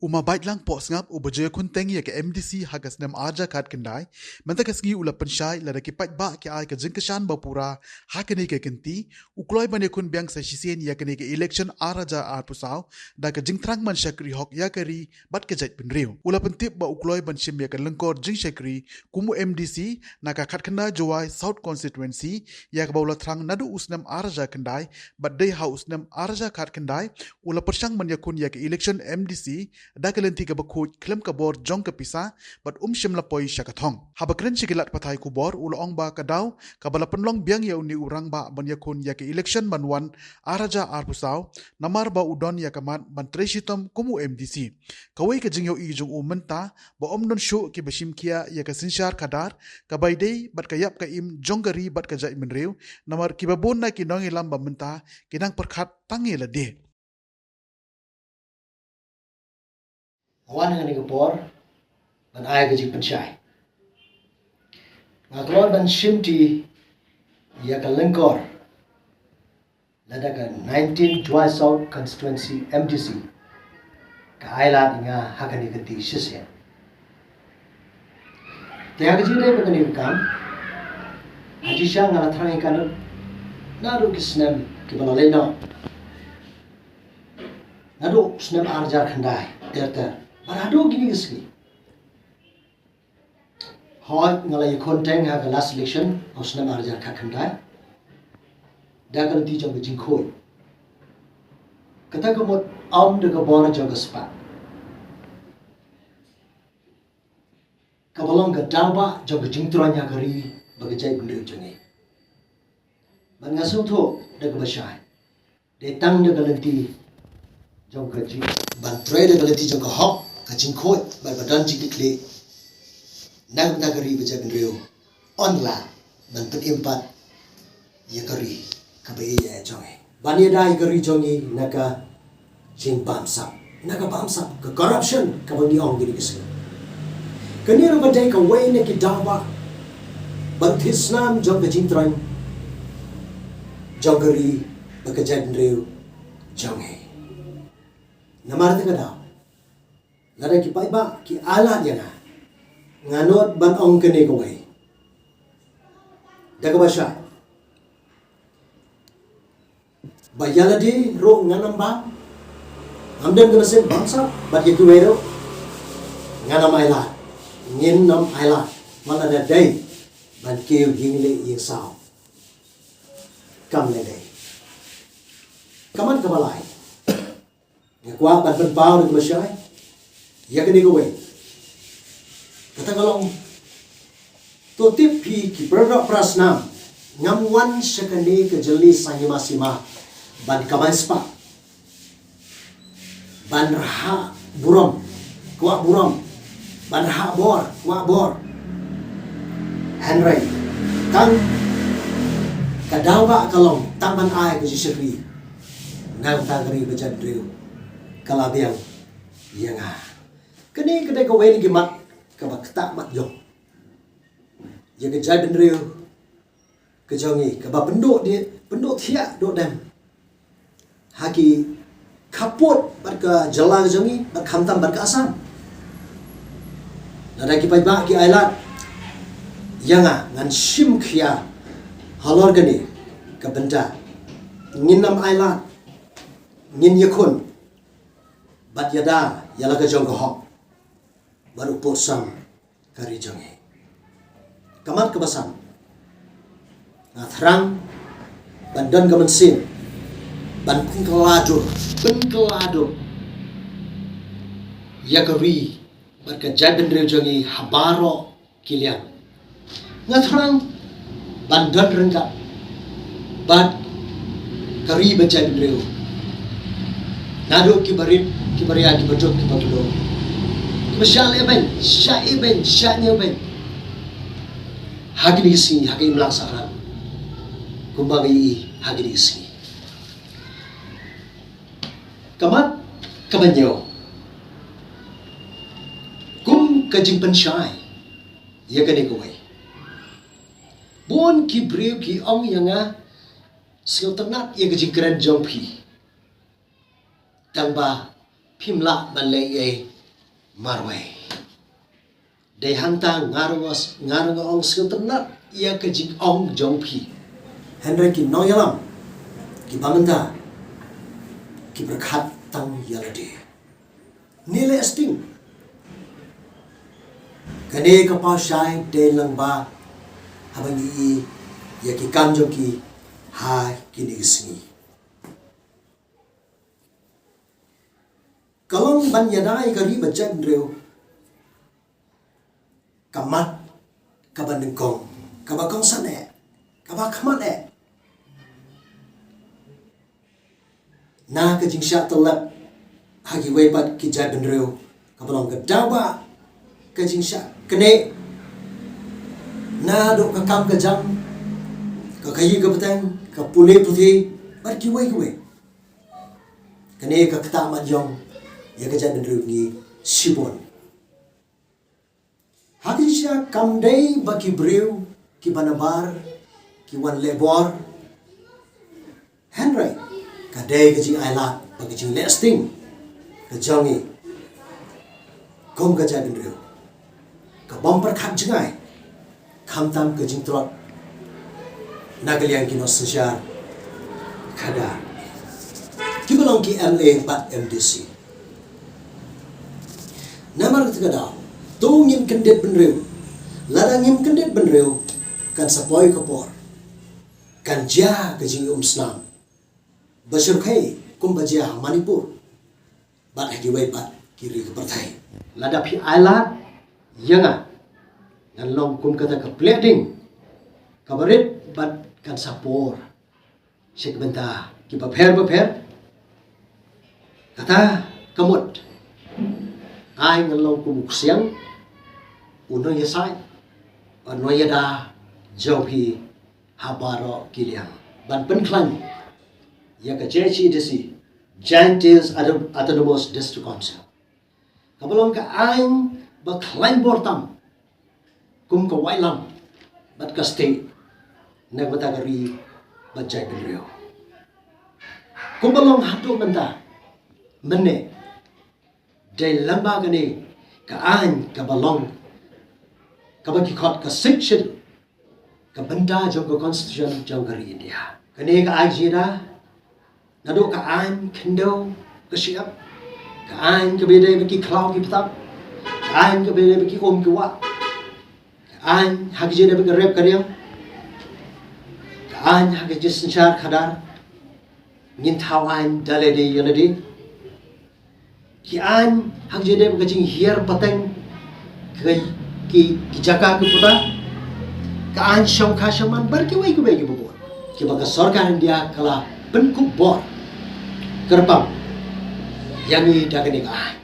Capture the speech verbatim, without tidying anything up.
U Ma Baitlang Pohsngap, uba ju ïakhun teng ïa ka M D C ha ka snem arhajar khatkhyndai, mynta ka sngi u la pynshai lada ki paidbah ki ai ka jingkyrshan bapura ha kane ka kynti, u kloi ban ïakhun biang sa shisien ïa kane ka election arhajar arphew saw da ka jingthrang ban shakri hok ïa ka ri bad ka jaitbynriew. U la pyntip ba u kloi ban shim ïa ka lyngkor jingshakri kum u M D C na ka khatkhyndai Jowai South Constituency, ïa kaba u la thrang naduh u snem arhajar khyndai, bad dei ha u snem arhajar khatkhyndai u la pyrshang ban ïakhun ïa ka election M D C da ka lynti kaba khuid khlem ka bor jong ka pisa, bad um shym la poi sha ka thong. Haba kren sha ki lad pathai khubor, u la ong ba ka daw kaba la pynlong biang ïa une u rangbah ban ïakhun ïa ka election ban wan arhajar arphew saw, namar ba u don ïa ka mat ban trei shitom kum u M D C. Kawei ka jingïohi jong u mynta ba ym don shuh kiba shim khia ïa ka synshar khadar kaba ïadei bad ka ïap ka im jong ka ri bad ka jaitbynriew, namar kiba bun na ki nongïalam ba mynta ki nang pyrkhat tang ïa lade. Nga wan ha kane ka por ban ai ka jingpynshai. Nga kloi ban shimti ïa ka lyngkor lada ka nineteen Jowai South Constituency M D C ka ai lad ïa nga ha kane ka kynti shisien. Te ha ka jingïadei bad kane ka kam, ha jingshisha nga la thrang ïa ka naduh ki snem kiba la leit noh, naduh snem arhajar khyndai ter ter bad haduh kine ki sngi. Hooid, nga la ïakhun teng ha ka last election ha u snem arhajar khatkhyndai da ka lynti jong ka jingkhuid. Kata ka mut ym da ka bor jong ka spah, kaba long ka daw ba jong ka jingtroiñ ha ka ri bad ka jaitbynriew jong ngi. Bad nga sngewthuh da kaba shai, dei tang da ka lynti jong ka jing, ban trei da ka lynti jong ka hok, ka jingkhuid bad ba don jingkitkhlieh na ka bynta ka ri bad jaitbynriew, yn lah ban pynim pat ïa ka ri kaba ïeit jong ngi, ban ïada ïa ka ri jong ngi na ka jingbamsap, na ka bamsap, ka corruption kaba ngi ong kine ki sngi. Kane ruh ka dei kawei na ki daw ba ban thied snam jong ka jingtroiñ jong ka ri bad ka jaitbynriew jong ngi. Namar kata ka daw, lada ki paidbah ki ai lad ïa nga, nga nud ban ong kane kawei da kaba shai, ba ïa lade ruh ngan ym bam, ngam don ka mynsiem bamsap, bad ïa kiwei ruh ngan ym ai lad, ngin ym ai lad, wat lada dei ban kiew ïing leh ïing saw. Kam lei lei. Ka mat kaba lai, nga kwah ban pynpaw da kaba shai ïa kane kawei. Kata ka long, to tip phi ki para doh para snam, ngam wan sha kane ka jylli saiñ hima sima ban kamai spah, ban rhah burom, kwah burom, ban rhah bor, kwah bor. Hynrei tang ka daw ba ka long tang ban ai ka jingshakri na ka bynta ka ri bad jaitbynriew, ka la biang ïa nga. Kane ka dei kawei na ki mat kaba ktah mat jong ïa ka jaitbynriew ka jong ngi, kaba pynduh dih, pynduh thiah duh dem ha ki khappud bad ka jylla ka jong ngi, bad khamtam bad ka Assam. Lada ki paidbah ki ai lad ïa nga, ngan shim khia halor kane ka bynta. Ngin ym ai lad, ngin ïakhun bad ïada ïa la ka jong ka hok bad u pud sam ka ri jong ngi. Ka mat kaba san, nga thrang ban don ka mynsiem ban pynkylla dur, pynkylla dur ïa ka ri bad ka jaitbynriew jong ngi ha baroh ki liang. Nga thrang ban don ryngkat bad ka ri bad jaitbynriew, naduh kiba rit, kiba ria, kiba duk, kiba khloo, kiba shah lehbeiñ, shah ibeiñ, shah ñiewbeiñ ha kine ki sngi, ha ka imlang sahlang, kumba ngi ïohi ha kine ki sngi. Ka mat kaba hynñiew, kum ka jingpynshai ïa kane kawei, bun ki briew ki ong ïa nga, sngewtynnat ïa ka jingkren jong phi, tangba phim lah ban leh ei ei marwei. Dei hangta nga ruh nga ruh nga ong sngewtynnat ïa ka jingong jong phi. Hynrei ki nongïalam kiba mynta ki pyrkhat tang ïa lade. Ne leh sting. Kane ka paw shai dei lyngba haba ngi i ïa ki kam jong ki ha kine ki sngi. Ka long ban ïada ïa ka ri bad jaitbynriew. Ka mat, kaba nyngkong, kaba kongsan eh, kaba khmat eh. Na ka jingshah tyllep ha kiwei pat ki jaitbynriew, kaba long ka daw ba ka jingshah kane naduh ka kam ka jam, ka khaïi ka bteng, ka pule puthi bad kiwei kiwei. Kane ka ktah mat ïong ïa ka jaitbynriew ngi shibun. Ha ki jingshah kam dei ba ki briew kiba nabar ki wan leh bor. Hynrei ka dei ka jingailad bad ka jingleh sting ka jong ngi kum ka jaitbynriew, ka bym pyrkhat jngai, khamtam ka jingtlot na ka liang ki nongsynshar khadar, kiba long ki M L A bad M D C. Namar kata ka daw, to ngin kyndit bynriew. Lada ngim kyndit bynriew, kan sa poi ka por, kan jia ka jingumsnam ba shyrkhei kumba jia ha Manipur bad ha kiwei pat ki ri ka pyrthei. Lada phi ailad ïa nga, ngan long kum kata ka pliah ding kaba rit bad kan sa por sha ki bynta kiba pher ba pher. Kata ka mut, ai ngan long kum u ksiang, u nongïasaid, u nongïada jong phi ha baroh ki liang ban pynkhlaiñ ïa ka J H A D C, Jaintia Hills Auto- Autonomous District Council, kaba long ka aiñ ba khlaiñ bor tam kum ka waitlam bad ka state na ka bynta ka ri bad jaitbynriew. Kumba long haduh mynta, mynne dei lyngba kane ka aiñ kaba long, kaba ki khot ka Sixth Schedule, ka bynta jong ka Constitution jong ka ri India. Kane ka aiñ jong ngi naduh ka aiñ khyndew ka shyiap, ka aiñ kaba ïadei bad ki khlaw ki btap, ka aiñ kaba ïadei bad ki um ki wah, ka aiñ ha ka jingïadei bad ka rep ka riang, ka aiñ ha ka jingsynshar khadar, ngin thaw aiñ da lade ïa lade. Ki aiñ ha ka jingïadei bad ka jinghiar pateng ki, ki, ki jaka ki puta, ka aiñ shongkha shongman bad kiwei kiwei kiba bun kiba ka sorkar India ka la pynkup bor kyrpang ïa ngi da kane ka aiñ.